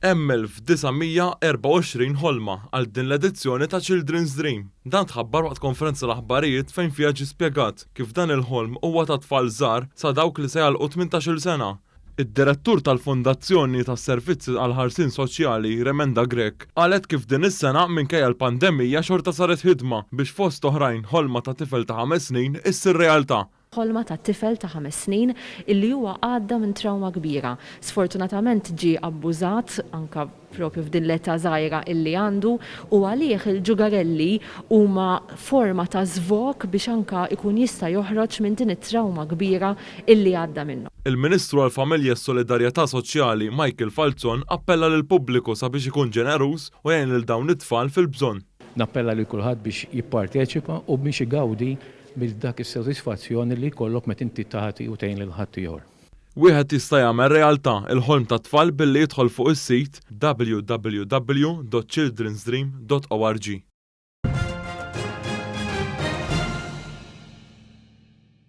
Hemm 1,924 ħolma għal din l-edizzjoni ta' Children's Dream. Dan tħabbar waqt konferenza l-aħbarijiet fejn fiha ġie spjegat kif dan il-ħolm huwa ta' tfal żgħar sa dawk li se jagħlqu 18-il sena. Id-Direttur tal-Fondazzjoni tas-Servizzi għall-Ħarsien Soċjali, Remenda Grech, qalet kif din is-sena minkejja l-pandemija xorta saret ħidma biex fost oħrajn ħolma ta' tifel ta' 5 snin issir realtà. Ħolma ta' tifel ta' 5 snin illi huwa għadda minn trawma kbira. Sfortunatament ġie abbużat anke propju f'din l-età żgħira illi għandu u għalih il-ġugarelli huma forma ta' żvog biex anke jkun jista' joħroġ minn din it-trawma kbira illi għadda minnha. Il-Ministru għall-Familja u s-Solidarjetà Soċjali Michael Falzon appella lill-pubbliku sabiex ikun ġeneruż u jgħin lil dawn it-tfal fil-bżonn. Nappella lil kulħadd biex jipparteċipa u biex igawdi minn dak is-sodisfazzjon li jkollok meta inti tagħti u tgħin lil ħaddieħor. Wieħed jista' jagħmel realtà l-ħolm tat-tfal billi jidħol fuq is-sit www.childrensdream.org.